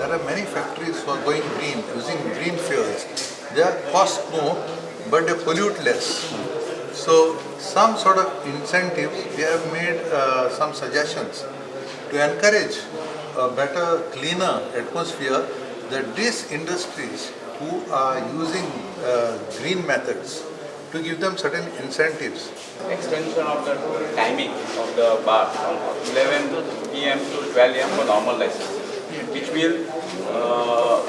There are many factories who are going green, using green fuels. They are cost more, but they pollute less. So some sort of incentives, we have made some suggestions to encourage a better, cleaner atmosphere, that these industries who are using green methods, to give them certain incentives. Extension of the timing of the bar from 11 p.m. to 12 a.m. for normal licenses, which will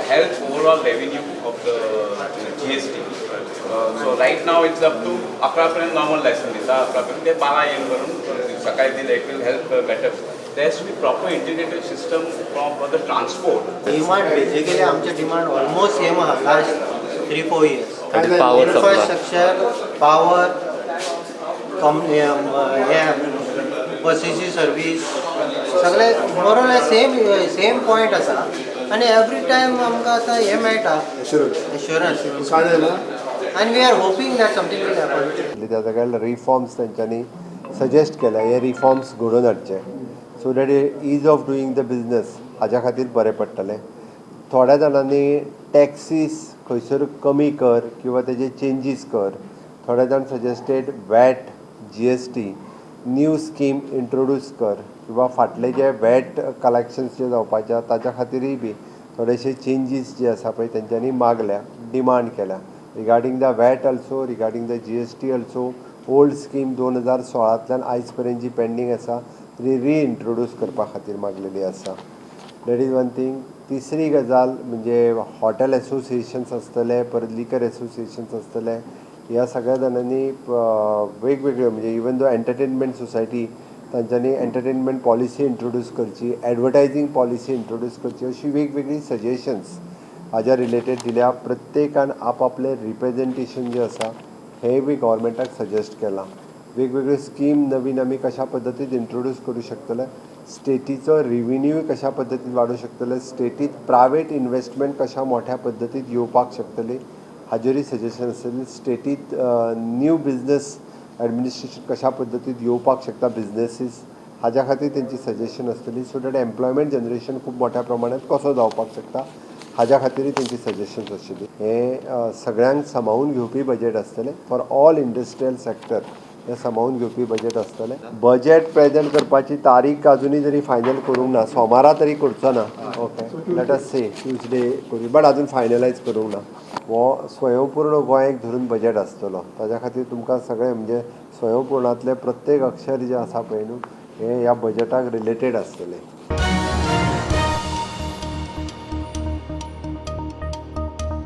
help overall revenue of the GST. So right now it's up to 11 पर्यंत normal license दिता, 11 पर्यंत, ते 12 a.m. करून सकाळी दिले, it will help better. There has to be proper integrated system for the transport. Demand basically आमचे demand almost same आहा last 3-4 years. Power supply. Infrastructure, power, कम हे बसीची सर्वीस, सगळे more or same same point आसा आनी every time आमकां आतां हें मेळटा, एश्युरन्स. काय जालें? आनी we are hoping that something will happen. त्या जाग्यार रिफॉर्म्स तेंच्यांनी सजेस्ट केल्या, हे रिफॉर्म्स घडोवन हाडचे so that ease of doing the business हाज्या खातीर बरें पडटलें. थोड्या जाणांनी टॅक्सीस खंयसर कमी कर किंवा तेजे चेंजीस कर. थोडे जाण suggested VAT, GST new scheme introduce कर किंवा फाटले जे वॅट कलेक्शन्स जे जावपाचे आहा ताच्या खातीरूय बी थोडेशे चेंजीस जे आसा पळय तेंच्यांनी मागल्या, डिमांड केल्या regarding the VAT also, regarding the GST also. Old scheme 2016तल्यान आयज पर्यंत जी पेंडींग आसा ती रिइंट्रोड्यूस करपा खातीर मागलेली आसा. That is one thing. तिसरी गजाल म्हणजे हॉटेल एसोसिएशन्स आसतले, परत लिकर एसोसिएशन्स आसतले, ह्या सगळ्या जाणांनी वेगवेगळ्यो, म्हणजे इवन दो एंटरटेनमेंट सोसायटी, तांच्यांनी एंटरटेनमेंट पॉलिसी इंट्रोड्यूस करची, एडवर्टायजींग पॉलिसी इंट्रोड्यूस करची, अशी वेगवेगळी सजेशन्स हाज्या रिलेटेड दिल्या. प्रत्येकान आपआपलें रिप्रेजेंटेशन जें आसा हें बी गव्हर्मेंटाक सजेस्ट केलां. वेगवेगळ्यो स्कीम नवीन आमी कशा पद्दतीन इंट्रोड्यूस करूं शकतले, स्टेटीचो रिविन्यू कशा पद्दतीन वाडोवंक शकतले, स्टेटीत प्रायवेट इनवेस्टमेंट कशा मोठ्या पद्दतीन येवपाक शकतली हाजेरूय सजेशन आसतली. स्टेटीत न्यू बिजनस एडमिनिस्ट्रेशन कशा पद्दतीन येवपाक शकता बिजनसीस, हाज्या खातीर तेंची सजेशन आसतली, सो that employment generation खूब मोठ्या प्रमाणात कसो जावपाक शकता हाज्या खातीरूय तेंची सजेशन्स आशिल्ली. हें सगळ्यांक सामावून घेवपी बजेट आसतलें. फॉर ऑल इंडस्ट्रियल सॅक्टर हें सामावून घेवपी बजेट आसतलें. बजेट प्रेजेंट करपाची तारीख अजुनूय जरी फायनल करूंक ना, सोमारा तरी करचो ना. Okay, let us say Tuesday करूं, बट अजून फायनलायज करूंक ना. हो स्वयंपूर्ण गोंयाक धरून बजेट आसतलो. ताज्या खातीर तुमकां सगळें, म्हणजे स्वयंपूर्णांतलें प्रत्येक अक्षर जें आसा पळय न्हू, हें ह्या बजेटाक रिलेटेड आसतलें.